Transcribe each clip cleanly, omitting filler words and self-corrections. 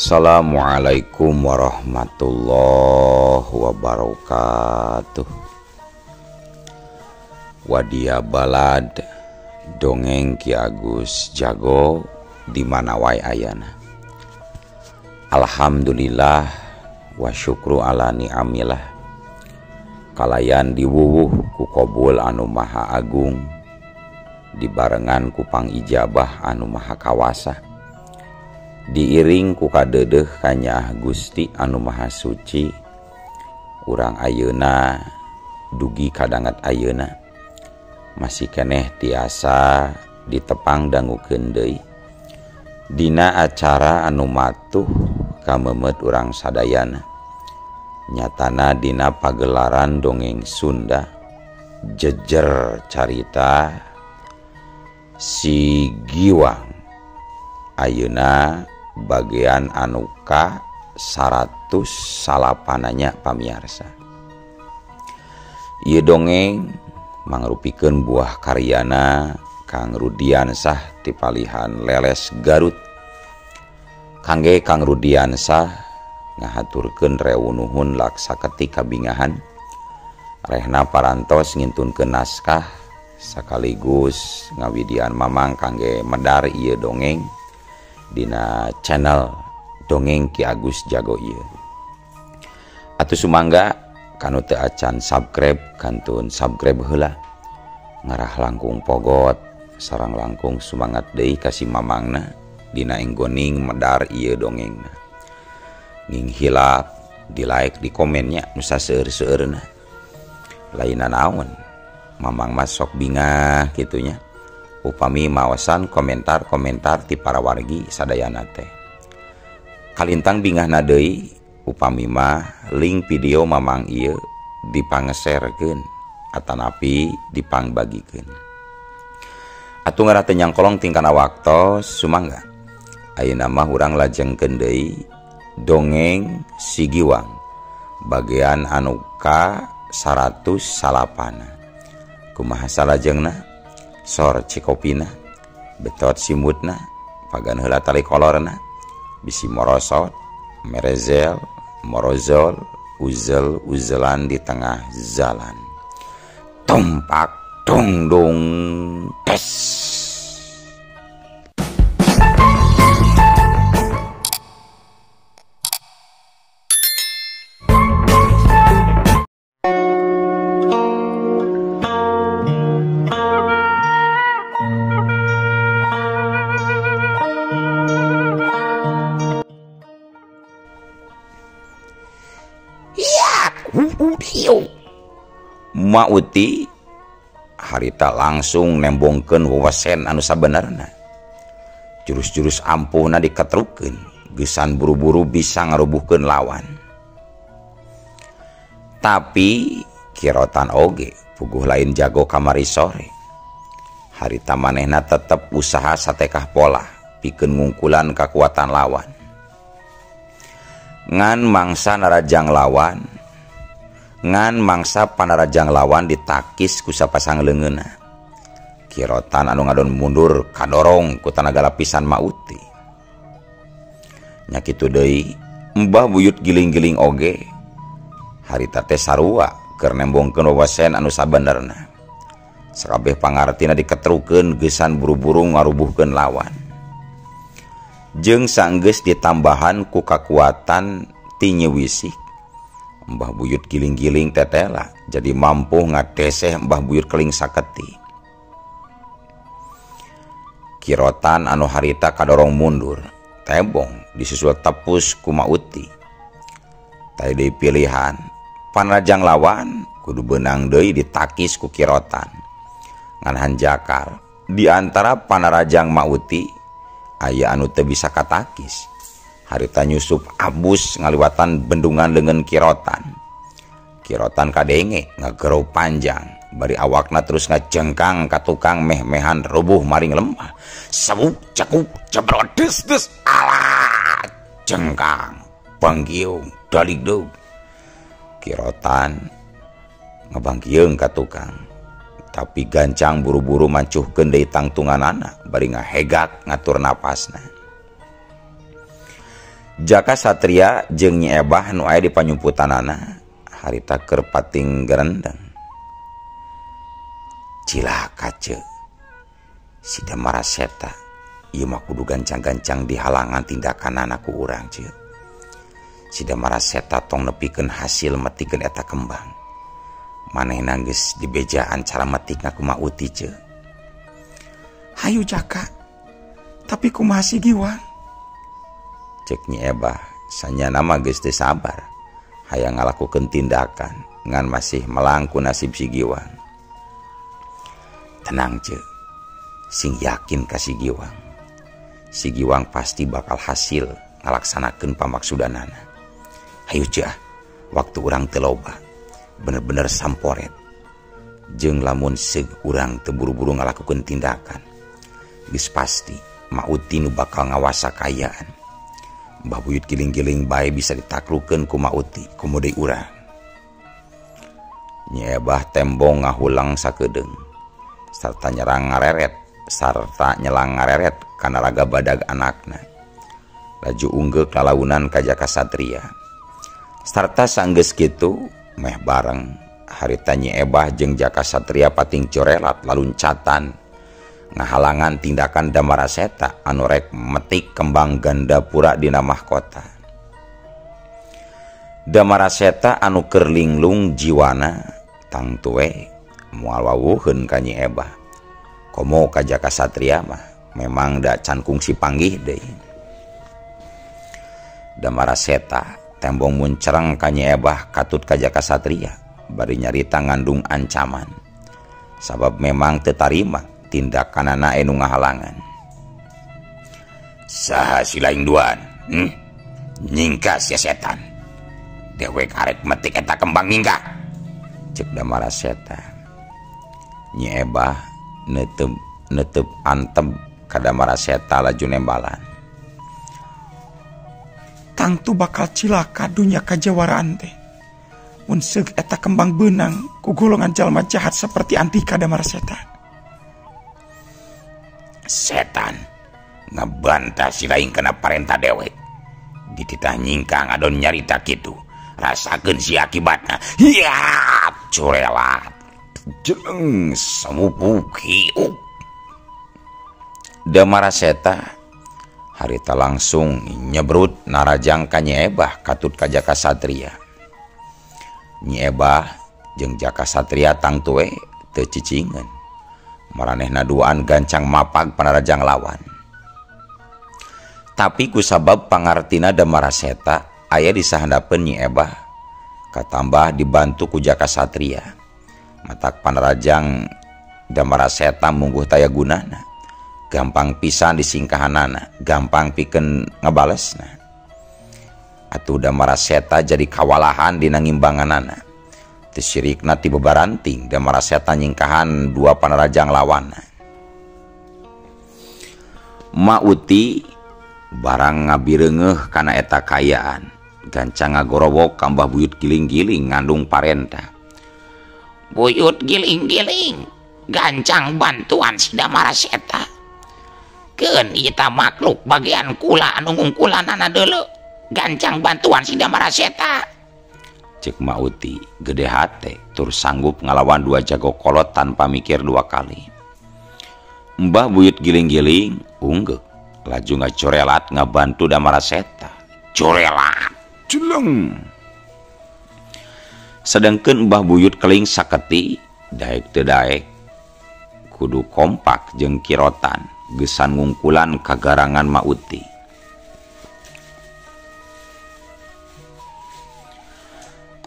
Assalamualaikum warahmatullahi wabarakatuh. Wadia balad dongeng Ki Agus Jago di mana wae ayana. Alhamdulillah wa syukru ala ni'amillah. Kalayan diwuwuh ku kobul anu maha agung, dibarengan ku pangijabah anu maha kawasa, diiring ku kadeudeuh kanyaah Gusti anu maha suci. Urang ayeuna dugi kadangat ayeuna masih keneh tiasa ditepang dangukeun deui dina acara anu matuh kamemet urang sadayana, nyatana dina pagelaran dongeng Sunda jejer carita Si Giwang ayeuna bagian anu ka 109-nya pamiarsa. Ieu dongeng mangrupikeun buah karyana Kang Rudiansah ti palihan Leles Garut. Kangge Kang Rudiansah ngahaturkeun rewu nuhun laksa ketik kabingahan rehna parantos ngintunkeun naskah sakaligus ngawidian mamang kangge medar ieu dongeng dina channel dongeng Ki Agus Jago ieu. Atuh sumangga kanu teu acan subscribe kantun subscribe heula, ngarah langkung pogot sareng langkung sumangat deui ka si mamangna dina enggoning medar ieu dongengna. Nging hilap di like di komennya nu saseueur-seueurna. Lainna naon mamang mah sok bingah kitunya upami maosan komentar-komentar ti para wargi sadayana teh. Kalintang bingahna deui upami mah link video mamang ieu dipangeserkeun atanapi dipangbagikeun. Atuh ngarah teu nyangkolong tingkana waktos sumangga. Ayeuna mah urang lajengkeun deui dongeng Si Giwang bagian anu ka 109. Kumaha salajengna? Sor cikopina, betot simutna, pagan heula tali kolorna, bisi morosot, merezel, morozol, uzel uzelan di tengah jalan. Tumpak dung dung tes. Mauti harita langsung nembongkeun wewesen anu sabenerna. Jurus-jurus ampuhna diketrukeun, geusan buru-buru bisa ngarubuhkeun lawan. Tapi kirotan oge puguh lain jago kamari sore. Harita manehna tetep usaha satekah pola pikeun ngungkulan kakuatan lawan. Ngan mangsa narajang lawan, ngan mangsa panarajang lawan ditakis ku sapasang leungeunna. Kirotan anu ngadon mundur kadorong ku tanaga lapisan mauti. Nya kitu deui Mbah Buyut giling-giling oge harita teh sarua keur nembongkeun wewesen anu sabenerna. Sakabeh pangartina diketrukeun geusan buru-buru ngarubuhkeun lawan. Jeung sanggeus ditambahan ku kakuatan ti nyewisik, Mbah Buyut giling-giling tetela jadi mampu ngadeseh Mbah Buyut Keling Saketi. Kirotan anu harita kadorong mundur, tebong disusul tepus ku mauti. Tadi deui pilihan, panrajang lawan kudu beunang deui ditakis ku kirotan. Ngan hanjakal di antara panarajang mauti aya anu teu bisa katakis. Harita nyusup abus ngaliwatan bendungan leungeun kirotan. Kirotan kadenge ngagero panjang, bari awakna terus ngajengkang ka tukang meh-mehan rubuh maring lemah. Sabuk cekuk cebrot des des alah jengkang bangkiung daligdug. Kirotan ngebangkiung ka tukang, tapi gancang buru-buru mancuhkeun deui tangtunganana bari ngahegak ngatur napasna. Jaka Satria jeung Nyi Ebah nu aya di panyumputanana harita keur pating gerendeng. Cilaka ceu. Si Damara Seta ieu mah kudu gancang-gancang dihalangan tindakanana ku urang ceu. Si Damara Seta tong nepikeun hasil metikeun eta kembang. Manehna geus dibejaan cara metikna kumaha Uti ceu. Hayu Jaka, tapi kumaha si Giwang? Cek Nyi Ebah, sanyana mah geus teu sabar hayang ngalakukeun tindakan ngan masih melangku nasib si Giwang. Tenang ceu, sing yakin ka si Giwang. Si Giwang pasti bakal hasil ngalaksanakeun pamaksudanana. Hayu ceu ah, waktu urang teu loba, bener-bener samporet. Jeung lamun seug urang teu buru-buru ngalakukeun tindakan, geus pasti Mauti nu bakal ngawasa kaayaan. Mbah Buyut giling-giling bae bisa ditaklukeun ku Mauti komo deui urang. Nyi Ebah tembong ngahulang sakedeung sarta nyerang ngareret sarta nyelang ngareret kana raga badag anakna. Laju unggeuk lalaunan ka Jaka Satria. Sarta sanggeus kitu meh bareng harita Nyi Ebah jeung Jaka Satria pating corelat laluncatan ngahalangan tindakan Damara Seta anu rek metik kembang Gandapura dina mahkota. Damara Seta anu keur linglung jiwana tangtu we moal wawuheun ka Nyi Ebah. Komo ka Jaka Satria mah memang da can kungsi panggih deui. Damara Seta tembong muncereng ka Nyi Ebah katut ka Jaka Satria bari nyarita ngandung ancaman. Sabab memang teu tarima tindakanana anu ngahalangan. Saha si lain duaan? Nyingka sia setan. Dewek arek metik eta kembang nyingka. Cek Damara Seta. Nyi Ebah netep antem ka Damara Seta laju nembalan. Tangtu bakal cilaka dunya kajawaraan teh. Mun seug eta kembang beunang ku golongan jalma jahat seperti Antika Damara Seta. Setan ngebantah si lain kena parentah dewek. Dititah nyingka ngadon nyarita kitu. Rasakeun si akibatna. Hiap curelat. Jeng samupuki. Damara Seta harita langsung nyebrut narajang ka Nyi Ebah katut ka Jaka Satria. Nyi Ebah jeung Jaka Satria tangtu we teu cicingeun. Maranehna duaan gancang mapag panarajang lawan. Tapi kusabab pangartina Damara Seta aya di sahandapeun Nyi Ebah katambah dibantu ku Jaka Satria. Matak panarajang Damara Seta mungguh taya gunana. Gampang pisan disingkahanana, gampang pikeun ngabalesna. Atuh Damara Seta jadi kawalahan dina ngimbanganana. Teu sirikna ti bebaranting Damara Seta nyingkahan dua panarajang lawanna. Mauti barang ngabireungeuh kana eta kaayaan, gancang ngagorowok ka Mbah Buyut Giling-giling ngandung parentah. Buyut Giling-giling, gancang bantuan si Damara Seta. Keun ieu ta makhluk bagian kula anu ngungkulanana deuleu, gancang bantuan si Damara Seta. Cek Mauti gede hate tur sanggup ngalawan dua jago kolot tanpa mikir dua kali. Mbah Buyut Giling-giling unggeuk laju ngacorelat ngabantu Damara Seta. Corelat jeleng. Sedangkeun Mbah Buyut Keling saketi daek teu daek kudu kompak jeung kirotan gesan ngungkulan kagarangan Mauti.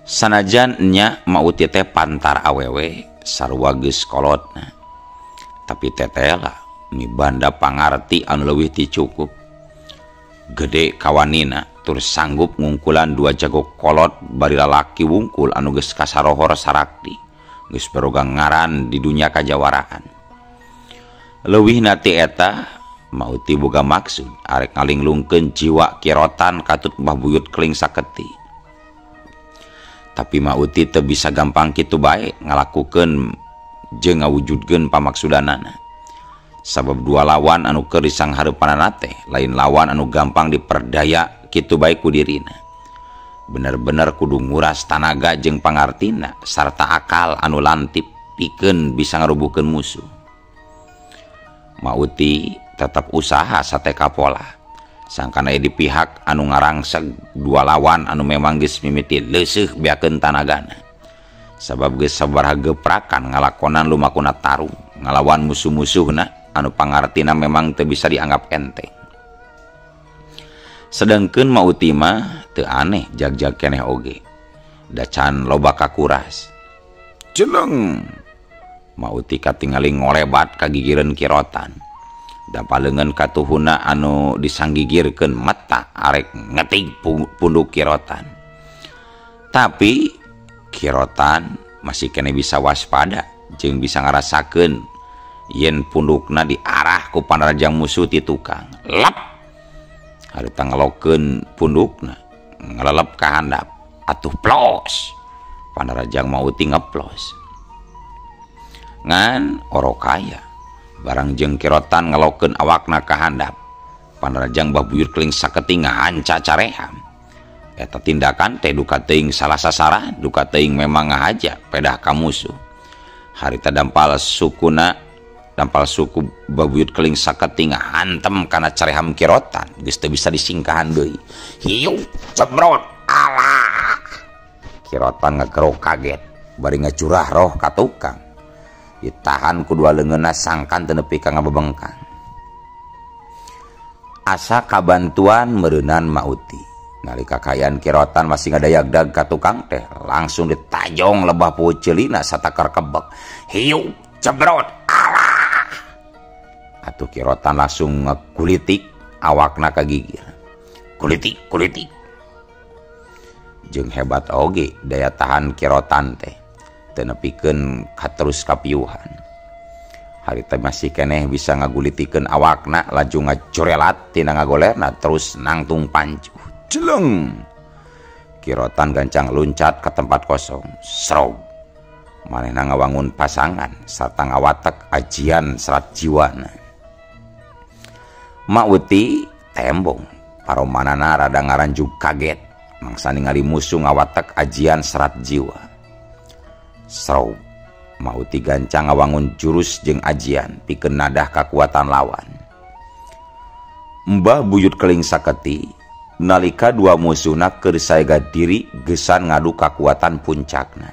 Sanajan nya Mauti teh pantar awewe sarua geus kolotna. Tapi tetela mibanda pangarti anu leuwih ti cukup. Gede kawanina tur sanggup ngungkulan dua jago kolot bari lalaki wungkul anu geus kasarohor sarakti, geus baroga ngaran di dunya kajawaraan. Leuwihna ti eta Mauti boga maksud arek ngalinglungkeun jiwa kirotan katut Mbah Buyut Keling saketi. Tapi Mauti teu bisa gampang kitu bae ngalakukeun jeung ngawujudkeun pamaksudanana. Sabab dua lawan anu keur disanghareupanana teh lain lawan anu gampang diperdaya kitu bae ku dirina. Bener-bener kudu nguras tanaga jeung pangartina sarta akal anu lantip pikeun bisa ngarubuhkeun musuh. Mauti tetap usaha sateka pola. Sangkan aya di pihak anu ngarangseg dua lawan anu memang geus mimiti leuseuh beakeun tanagana. Sabab geus sabaraha geprakan ngalakonan lumakuna tarung ngalawan musuh-musuhna anu pangartina memang teu bisa dianggap enteng. Sedangkeun Mauti mah teu aneh jag-jag keneh oge. Da can loba kakuras. Jeleng. Mauti katingali ngolebat kagigireun kirotan. Da paleungeun katuhuna anu disanggigirkeun mata arek ngetig punduk kirotan. Tapi kirotan masih keneh bisa waspada jeung bisa ngarasakeun yen pundukna diarah ku panarajang musuh ti tukang. Lap. Harita ngelokeun pundukna ngelelep ka handap atuh plos. Panarajang Mauti ngeplos. Ngan orokaya barang jeung kirotan ngelokeun awakna ka handap. Panarajang Mbah Buyut Keling saketing ngahanca careham. Eta tindakan teh duka teuing salah sasaran, duka teuing memang ngahaja pedah ka musuh. Harita dampal sukuna dampal suku Babuyut Keling saketing hantem kana careham kirotan geus teu bisa disingkahan deui. Hiu cebrot alah. Kirotan ngagerok kaget bari ngacurah roh ka tukang. Ditahan ku dua leungeunna sangkan teu nepi ka ngabebengkang. Asa kabantuan meureunan Mauti. Nalika kaayaan kirotan masih ngadayagdag ka tukang teh langsung ditajong lebah puceulina satakar kebek. Hiu cebrot alah. Atuh kirotan langsung ngekulitik awakna kagigir. Kulitik kulitik. Jeung hebat oge daya tahan kirotan teh teu nepikeun katerus kapiuhan. Harita masih keneh bisa ngagulitikeun awakna laju ngacorelat tina ngagolerna terus nangtung pancuh. Jeleng. Kirotan gancang luncat ke tempat kosong. Srog. Manehna ngawangun pasangan sarta ngawatek ajian serat jiwana. Mauti tembong paromanana rada ngaranjug kaget mangsa ningali musuh ngawatek ajian serat jiwa. Srog. Mauti gancang ngawangun jurus jeung ajian pikeun nadah kakuatan lawan. Mbah Buyut Keling saketi nalika dua musuhna keur saega diri gesan ngadu kakuatan puncakna.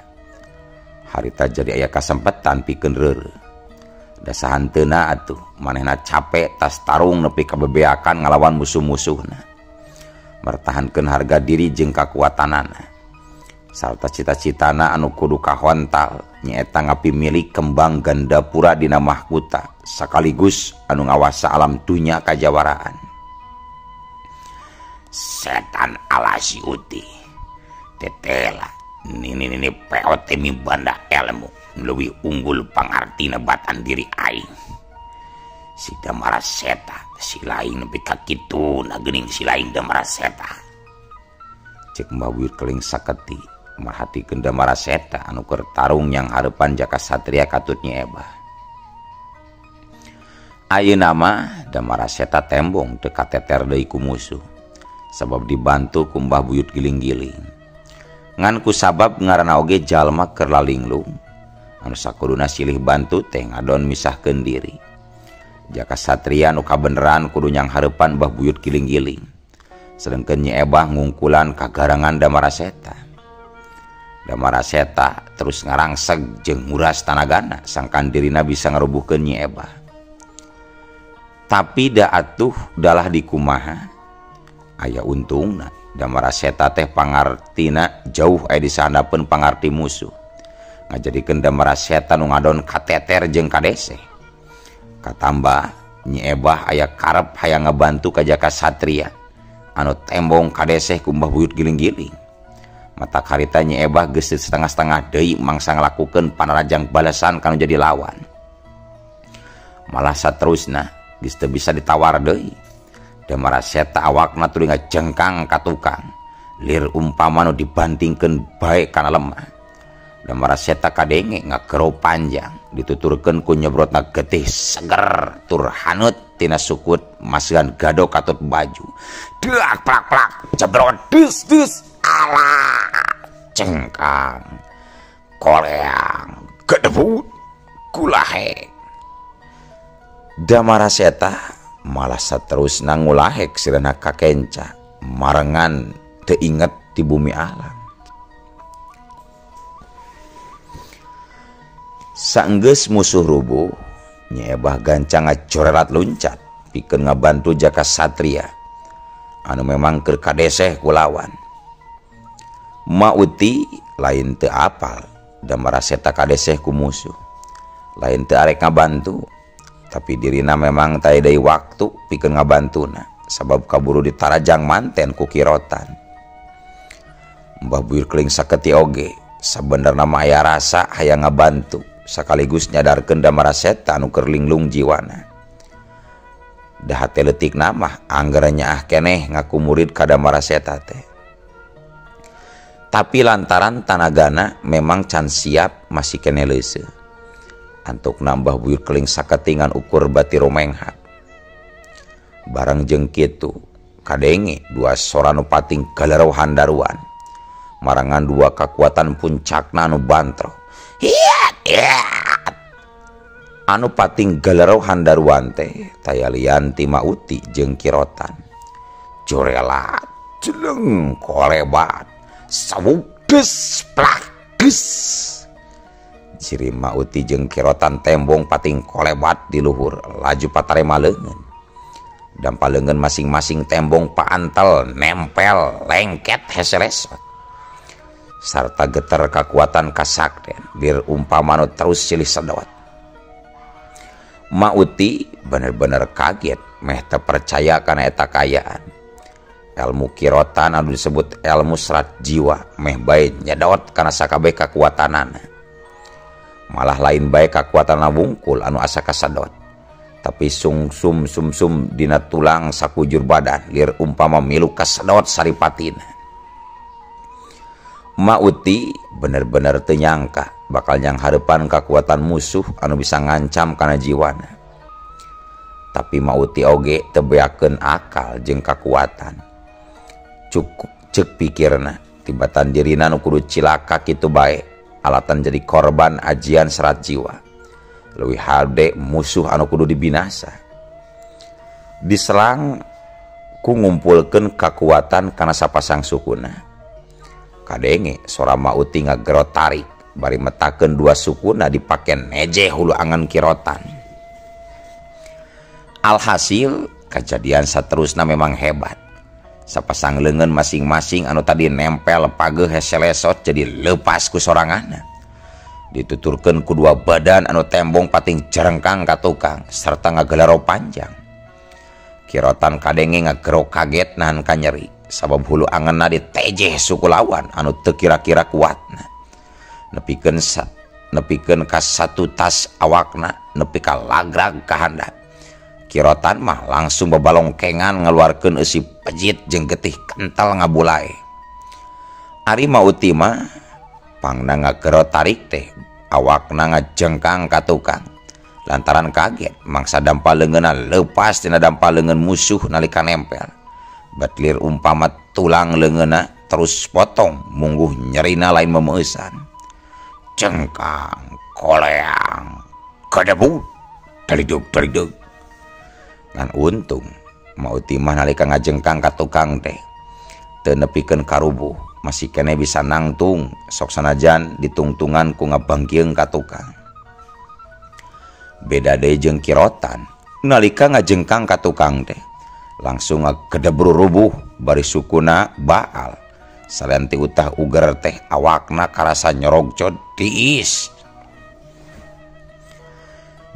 Harita jadi aya kasempetan pikeun reureuh. Da sahanteuna atuh manehna capek tas tarung nepi ka bebeakan ngalawan musuh-musuhna. Mertahankeun harga diri jeung kakuatanana. Sarta cita-citana anu kudu kahontal nyaeta ngapimilik kembang Gandapura dina mahkuta sekaligus anu ngawasa alam dunya kajawaraan. Setan alasi uti tetela nini nini POT mi banda ilmu leuwih unggul pangartina batan diri aing. Si Damara Seta si lain nepi ka kituna geuning si lain Damara Seta. Cek Mbah Buyut Keling saketi merhatikeun Damara Seta anu keur tarung yang hareupan Jaka Satria katut Nyi Ebah. Ayeuna mah Damara Seta tembong teu kateter deui ku musuh sabab dibantu ku Mbah Buyut Giling-giling. Ngan ku sabab ngaranna oge jalma keur lalinglung anu sakuduna silih bantu teh ngadon misahkeun diri. Jaka Satria nu kabeneran kudu nyang hareupan Mbah Buyut Giling-giling. Sedengkeun Nyi Ebah ngungkulan kagarangan Damara Seta. Damara Seta terus ngarangseg jeung nguras tanagana sangkan dirina bisa ngarubuhkeun Nyi Ebah. Tapi da atuh dalah dikumaha aya untungna Damara Seta teh pangartina jauh aya disahandapeun pangarti musuh. Ngajadikeun Damara Seta nu ngadon kateter jeung kadeseh. Katambah Nyi Ebah aya karep hayang ngabantu ka Jaka Satria anu tembong kadeseh ku Mbah Buyut Giling-giling. Mata karita Nyi Ebah geus setengah-setengah deui mangsa ngalakukeun panarajang balasan kanu jadi lawan. Malah saterusna geus teu bisa ditawar deui. Damara Seta awakna tuluy ngajengkang ka tukang. Lir umpama nu dibantingkeun bae kana lemah. Damara Seta kadenge ngakero panjang dituturkeun ku nyebrotna getih seger tur haneut. tina sukut masihan gado katut baju. Deak plak-plak jebrot dus dus ala cengkang koleang gedebut kulahe. Damara Seta malah saterusna ngulahek sirena kakenca marengan teu inget di bumi alam. Saenggeus musuh rubuh Nyi Ebah gancang ngacorelat luncat pikeun ngabantu Jaka Satria anu memang keur kadeseh ku lawan. Mauti lain teu apal Damara Seta kadeseh ku musuh, lain teu arek ngabantu, tapi dirina memang taya deui waktu pikeun ngabantuna sabab kaburu ditarajang manten ku Kirotan. Mbah Buyut Keling saketi oge sabenerna mah aya rasa hayang ngabantu sekaligus nyadarkeun Damara Seta anu keur linglung jiwana. Da hate leutikna mah angger nyaah keneh ngaku murid ka Damara Seta teh. Tapi lantaran tanagana memang can siap masih keneh leuseuh. Antuk nambah Buyut Keling saketingan ukur bati rumenghak. Barang jeung kitu kadenge dua sora nu pating galereuh handaruan. Marangan dua kakuatan puncakna anu bantro. Hiat hiat. Anu pating galereuh handaruan teh taya lian ti Mauti jeung Kirotan. Jorelat jeleng kolebat sawuk des plak des. Ciri Mauti jeung Kirotan tembong pating kolebat di luhur laju patarema leungeun. Dampa leungeun masing-masing tembong paantel nempel lengket heselesot. Sarta geter kakuatan kasakten bir umpama nu terus silih sedot. Mauti bener-bener kaget meh teu percaya kana eta kaayaan. Ilmu Kirotan anu disebut ilmu serat jiwa meh bae nyedot kana sakabeh kakuatanana. Malah lain bae kakuatanna wungkul anu asa kasedot, tapi sungsum sumsum dina tulang sakujur badan lir umpama milu kasedot saripatina. Mauti bener-bener teu nyangka bakal nyanghareupan kakuatan musuh anu bisa ngancam kana jiwana. Tapi Mauti oge teu beakeun akal jeung kakuatan. Cukup ceuk pikirna tibatan dirina nu kudu cilaka kitu bae alatan jadi korban ajian serat jiwa. Leuwih hade musuh anu kudu dibinasa. Diselang ku ngumpulkeun kakuatan kana sapasang sukuna. Kadenge sora Mauti ngagero tarik bari metakeun dua sukuna dipake neje hulu angan Kirotan. Alhasil kejadian saterusna memang hebat. Sapasang leungeun masing-masing anu tadi nempel pageuh heselesot jadi lepas ku soranganna. Dituturkeun ku dua badan anu tembong pating jerengkang ka tukang serta ngagelero panjang. Kirotan kadenge ngagero kaget nahan kanyeri sabab hulu anganna ditejeh suku lawan anu teu kira-kira kuatna. Nepikeun ka satu tas awakna nepi ka lagrag ka handap. Kirotan mah langsung babalongkengan ngaluarkeun eusi pejit jeung getih kental ngabulae. Ari Mauti mah pangna ngagero tarik teh awakna ngajengkang ka tukang. Lantaran kaget mangsa dampa leungeunna leupas tina dampa leungeun musuh nalika nempel. Batlir umpama tulang leungeunna terus potong mungguh nyerina lain memeusan. Cengkang koleang kedebut daridug daridug. Ngan untung Mauti mah nalika ngajengkang ka tukang teh teu nepikeun karubuh, masih keneh bisa nangtung sok sanajan ditungtungan ku ngabangkieung ka tukang. Beda deui jeung Kirotan nalika ngajengkang ka tukang teh langsung ngagedebru rubuh bari sukuna baal. Salian ti utah uger teh awakna karasa nyorogcod tiis.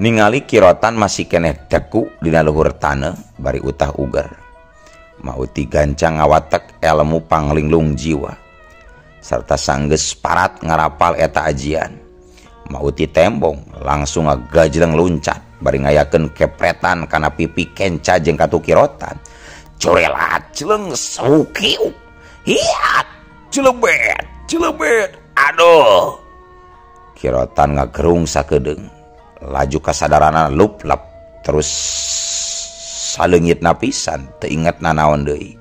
Ningali Kirotan masih keneh deku dina luhur taneuh bari utah uger. Mauti gancang ngawatek elmu panglinglung jiwa sarta sanggeus parat ngarapal eta ajian. Mauti tembong langsung ngagajleng luncat bari ngayakeun kepretan kana pipi kenca jeung katu Kirotan. Corelat jeleng saukiu hiat celebet celebet aduh. Kirotan ngagerung sakedeung laju kasadarana luplep terus Saleungitna pisan teu inget nanaon deui.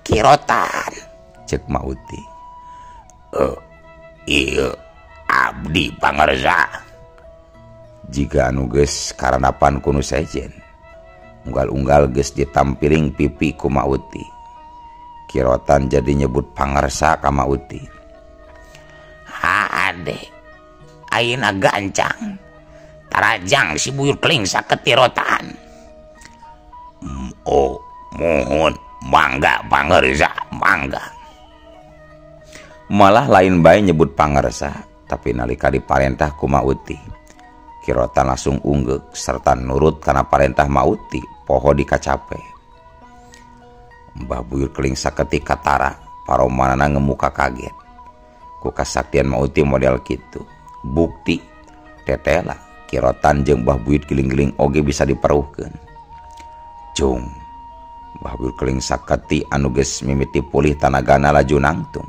Kirotan cek Mauti. Ieu abdi pangersa. Jiga anu geus karanapan ku nu sejen. Unggal-unggal geus ditampiling pipi ku Mauti. Kirotan jadi nyebut pangersa ka Mauti. Hade ayeuna gancang tarajang si Buyut Keling saketirotan. Oh mohon mangga pangersa mangga. Malah lain bae nyebut pangersa, tapi nalika diparentah ku Mauti, Kirotan langsung unggeuk serta nurut kana parentah Mauti poho dikacape. Mbah Buyut Keling saketik katara, paromanana ngemuka kaget. Ku kasaktian Mauti model kitu. Bukti tetela Kirotan jeung Mbah Buyut Giling-giling oge bisa diperuhkeun. Cung Mbah Buyut Keling saketi anu geus mimiti pulih tanagana laju nangtung.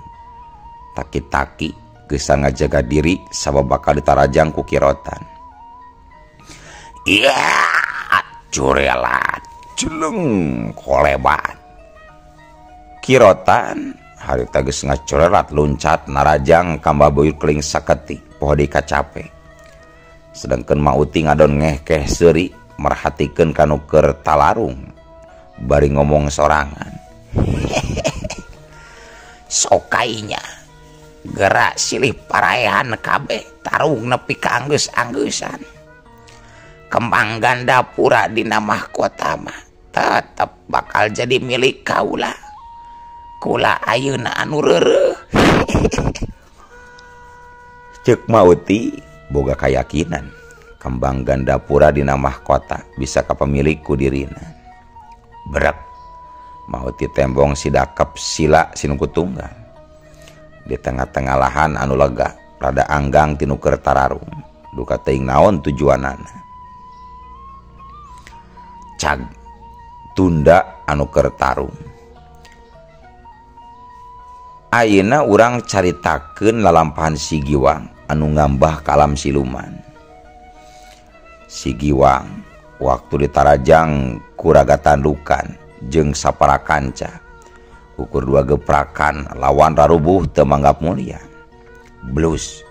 Taki-taki geus ngajaga diri sabab bakal ditarajang ku Kirotan. Iya, curelat, jeleng kolebat. Kirotan harita geus ngacurelat luncat narajang ka Mbah Buyut Keling saketi poho dikacape. Sedangkan Mauti ngadon ngehkeh seuri merhatikeun ka nu keur talarung bari ngomong sorangan. Sokainya gerak silih paraehan kabeh tarung nepi ka anggeus-anggeusan. Kembang Gandapura dina mahkota mah tetep bakal jadi milik kaula. Kula ayeuna anu reureuh. Ceuk Mauti boga kayakinan kembang Gandapura dina mahkota bisa kapemilik ku dirina. Brek Mauti tembong sidakep sila sinuku tunggal. Di tengah-tengah lahan anu lega rada anggang tinu keur tararung. Duka teuing naon tujuanana. Cag tunda anu keur tarung. Ayeuna urang caritakeun lalampahan si Giwang anu ngambah ka alam siluman. Si Giwang waktu ditarajang ku raga tandukan jeung sapara kanca. Ukur dua geprakan lawan rarubuh teu manggap mulia. Blus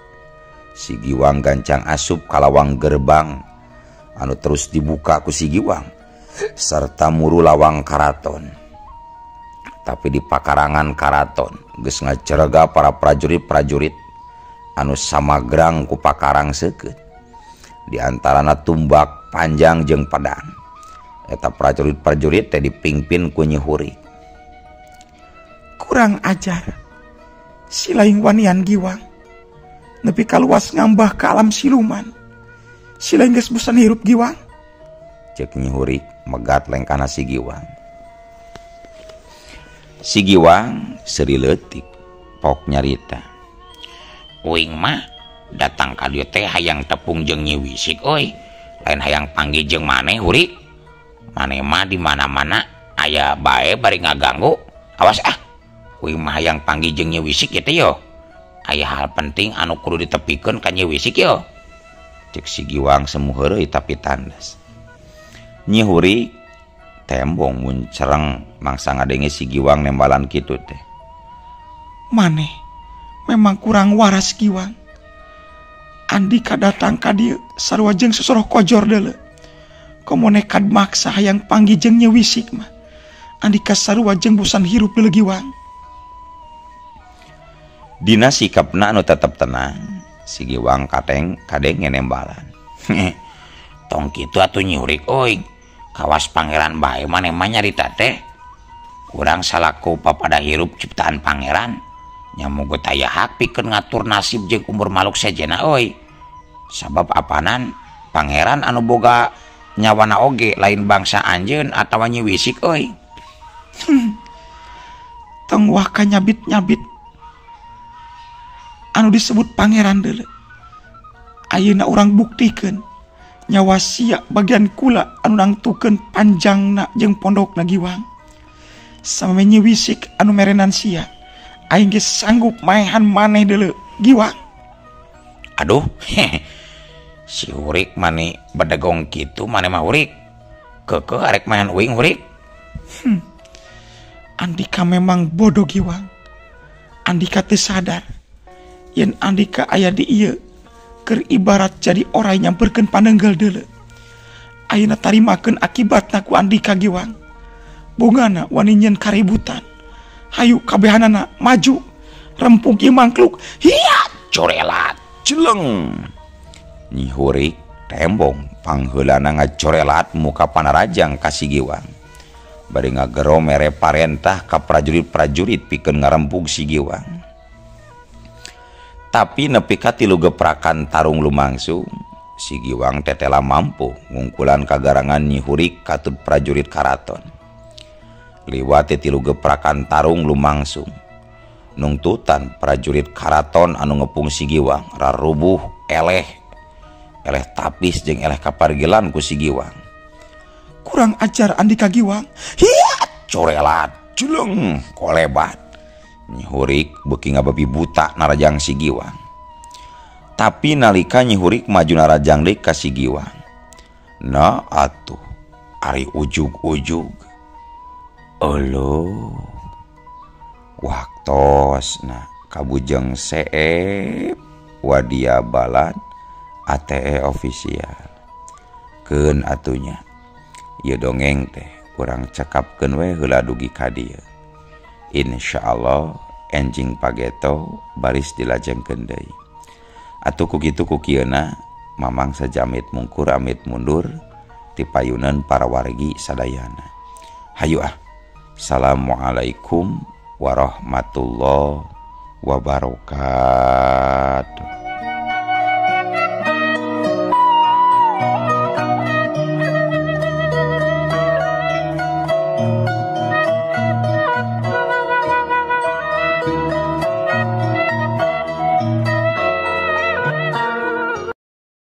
si Giwang gancang asup ka lawang gerbang anu terus dibuka ku si Giwang serta muru lawang karaton. Tapi di pakarangan karaton geus ngacerega para prajurit-prajurit anu samagrang ku pakarang seukeut. Di antarana tumbak panjang jeung pedang. Eta prajurit-prajurit teh dipingpin ku Nyi Hurik. Kurang ajar si laing wanian Giwang nepi kaluas ngambah ka alam siluman. Si laing geus bosan hirup Giwang. Ceuk Nyi Hurik megat lengkana si Giwang. Si Giwang seuri leutik pok nyarita. Uing mah datang ka dieu teh hayang tepung jeung Nyi Wisik euy. Lain hayang panggih jeung maneh Hurik. Maneh mah di mana-mana aya bae bari ngaganggu. Awas ah. Uing mah hayang panggih jeung Nyi Wisik ieu teh yo. Aya hal penting anu kudu ditepikeun ka Nyi Wisik yo. Cek si Giwang semu heureuy tapi tandas. Nyi Hurik tembong mun cereng mangsa ngadenge si Giwang nembalan kitu teh. Maneh memang kurang waras Giwang. Andika datang ka dieu sarua jeung sosoroh kojor deuleu. Komo nekad maksa hayang panggih jeung Nyi Wisik mah. Andika sarua jeung bosan hirup deuleu Giwang. Dina sikapna anu tetep tenang, si Giwang kateng kadenge nembalan. Tong kitu atuh Nyi Hurik euy. Kawas pangeran bae maneh mah nyarita teh. Urang salaku papada hirup ciptaan pangeran. Nya muga taya hak pikeun ngatur nasib jeung umur makhluk sejenna euy. Sabab apanan pangeran anu boga nyawana oge lain bangsa anjeun atawa Nyi Wisik euy. Tong waka nyabit-nyabit anu disebut pangeran deuleu. Ayeuna urang buktikeun nyawa sia bagian kula anu nangtukeun panjangna jeung pondokna Giwang. Sameme Nyi Wisik anu merenan sia, aing geus sanggup maehan maneh deuleu Giwang. Aduh, si Hurik mani bedegong kitu mane mah Hurik. Keukeuh arek maen uing Hurik. Andika memang bodoh Giwang. Andika teu sadar yen Andika aya di ieu keur ibarat jadi orai nyamperkeun panenggel deuleu. Ayeuna tarimakeun akibatna ku Andika Giwang. Bungana wani nyeun kaributan. Hayu kabehanana maju rempug ieu mangkluk. Hiya corelat jeleng. Nyi Hurik tembong pangheulana ngacorelat muka panarajang ka si Giwang. Bari ngagero mere parentah ka prajurit-prajurit pikeun ngarempug si Giwang. Tapi nepi ka tilu geprakan tarung lumangsung, si Giwang tetela mampu ngungkulan kagarangan Nyi Hurik katut prajurit karaton. Liwat tilu geprakan tarung lumangsung, nungtutan prajurit karaton anu ngepung si Giwang rarubuh eleh eleh tapis jeung eleh kapargilan ku si Giwang. Kurang ajar Andika Giwang. Hiya corelat jeleng kolebat. Nyi Hurik beuki ngababi buta narajang si Giwang. Tapi nalika Nyi Hurik maju narajang deui ka si Giwang, nah atuh ari ujug-ujug euleuh waktosna kabujeng seep wadia balad ATE official. Keun atunya ieu dongeng teh urang cekapkeun we heula dugi ka dieu. Insyaallah enjing pageto baris dilajengkeun deui. Atuh ku kitu ku kieuna Mamang sajamit mungkur amit mundur ti payunan para wargi sadayana. Hayu ah. Assalamualaikum warahmatullahi wabarakatuh.